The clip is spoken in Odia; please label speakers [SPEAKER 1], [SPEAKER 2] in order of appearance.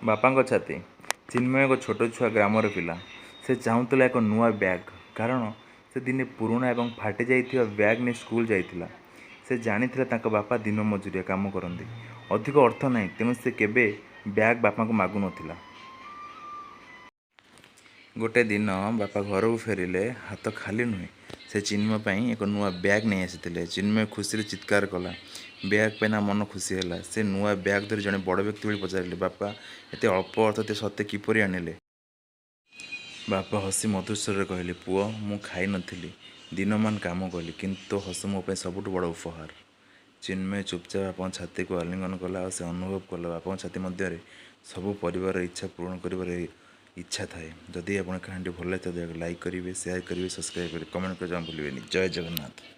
[SPEAKER 1] ବାପାଙ୍କ ଛାତି। ଚିନ୍ମୟ ଏକ ଛୋଟ ଛୁଆ ଗ୍ରାମର ପିଲା। ସେ ଚାହୁଁଥିଲା ଏକ ନୂଆ ବ୍ୟାଗ। କାରଣ ସେ ଦିନେ ପୁରୁଣା ଏବଂ ଫାଟି ଯାଇଥିବା ବ୍ୟାଗ ନେଇ ସ୍କୁଲ ଯାଇଥିଲା। ସେ ଜାଣିଥିଲା ତାଙ୍କ ବାପା ଦିନ ମଜୁରିଆ କାମ କରନ୍ତି। ଅଧିକ ଅର୍ଥ ନାହିଁ, ତେଣୁ ସେ କେବେ ବ୍ୟାଗ ବାପାଙ୍କୁ ମାଗୁନଥିଲା। ଗୋଟେ ଦିନ ବାପା ଘରକୁ ଫେରିଲେ, ହାତ ଖାଲି ନୁହେଁ। ସେ ଚିନ୍ମୟ ପାଇଁ ଏକ ନୂଆ ବ୍ୟାଗ ନେଇ ଆସିଥିଲେ। ଚିନ୍ମୟ ଖୁସିରେ ଚିତ୍କାର କଲା। ବ୍ୟାଗ ପାଇ ତା ମନ ଖୁସି ହେଲା। ସେ ନୂଆ ବ୍ୟାଗ ଧରି ଜଣେ ବଡ଼ ବ୍ୟକ୍ତି ଭଳି ପଚାରିଲେ, "ବାପା, ଏତେ ଅଳ୍ପ ଅର୍ଥ ସତ୍ତ୍ୱେ କିପରି ଆଣିଲେ?" ବାପା ହସି ମଧୁର ସ୍ୱରରେ କହିଲେ, "ପୁଅ, ମୁଁ ଖାଇ ନଥିଲି, ଦିନମାନ କାମ କଲି, କିନ୍ତୁ ତୋ ହସ ମୋ ପାଇଁ ସବୁଠୁ ବଡ଼ ଉପହାର।" ଚିନ୍ମୟ ଚୁପଚାପ ବାପାଙ୍କ ଛାତିକୁ ଆଲିଙ୍ଗନ କଲା ଆଉ ସେ ଅନୁଭବ କଲା, ବାପାଙ୍କ ଛାତି ମଧ୍ୟରେ ସବୁ ପରିବାରର ଇଚ୍ଛା ପୂରଣ କରିବାର ଇଚ୍ଛା ଥାଏ। ଯଦି ଆପଣଙ୍କ କାହାଣୀଟି ଭଲ ଲାଗିଥାଏ, ଦୟାକରି ଲାଇକ୍ କରିବେ, ସେୟାର କରିବେ, ସବସ୍କ୍ରାଇବ୍ କରିବେ, କମେଣ୍ଟ କରିବା ଜମା ଭୁଲିବେନି। ଜୟ ଜଗନ୍ନାଥ।